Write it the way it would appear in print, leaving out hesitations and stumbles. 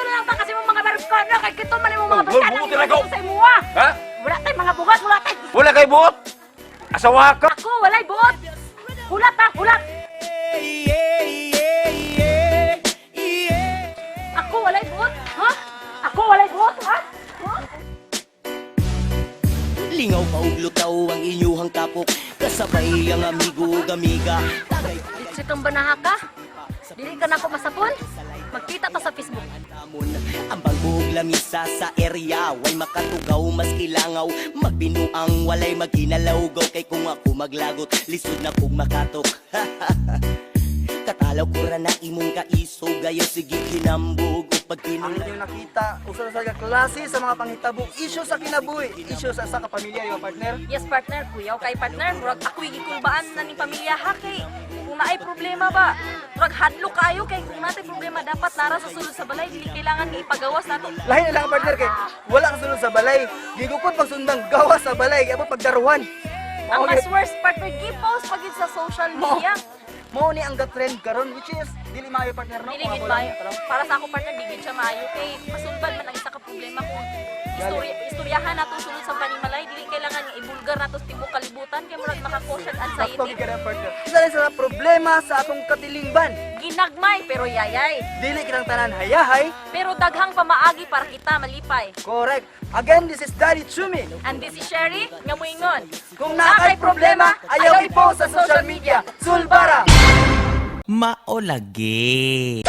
Adto na lang ta kasi mong mga barkada kay kito man imong mga Oh, barkada buot na ikaw. sa imuha. Ha? Wala tay mga bugas, wala tay. Wala kay buot? Asawa ka? Ako walay buot. Hulat ha, hulat. Ako walay buot, ha? Ako walay buot, ha? Ha? Lingaw paug lutaw ang inyuhang tapok. Kasabay ang amigo ug amiga. Tagay Ditso kang banaha ka. Dili ka nako masapol. Magkita ta sa Facebook. Amon ang bangog lamisa sa area. Way makatugaw mas kilangaw. Magbinuang walay maginalawgaw. Kay kung ako maglagot, lisod na kog makatok. Katalaw ko ra na imong kaisog. Gayo sige kinambog ug Ang pagkinulay. inyong nakita, usa sa ka klase sa mga panghitabo, isyu sa kinabuhi, isyu sa sa kapamilya, di ba, partner? Yes, partner, kuyaw kay partner, murag ako'y gikulbaan na ning pamilya ha kay kung naay problema ba, murag hadlok kayo kay kung natay problema dapat nara sa sulod sa balay, dili kailangan nga ipagawas nato. Lahi na lang, partner, kay wala ka sulod sa balay. Gigukod pagsundang gawas sa balay, kaya pagdaruhan. Ang mas worst, partner, gi-post pag yun sa social media. Mao ni ang trend karon, which is dili maayo, partner, no? Dili gid Kung ako maayo. lang, Para sa ako, partner, di gid siya maayo kay masulbad man ang isa ka problema kung istorya istoryahan nato sulod sa panimalay, dili kailangan nga ibulgar nato sa tibuok kalibutan kay murag maka-cause siya Sakto anxiety. gid ka na, partner. Isa rin sa problema sa atong katilingban. Ginagmay pero yayay. Dili kitang tanan hayahay. Pero daghang pamaagi para kita malipay. Correct. Again, this is Daddy Chumi. And this is Sherry, nga muingon. Kung naa kay problema, ayaw i-post sa social media. Sulbara! Maolagi.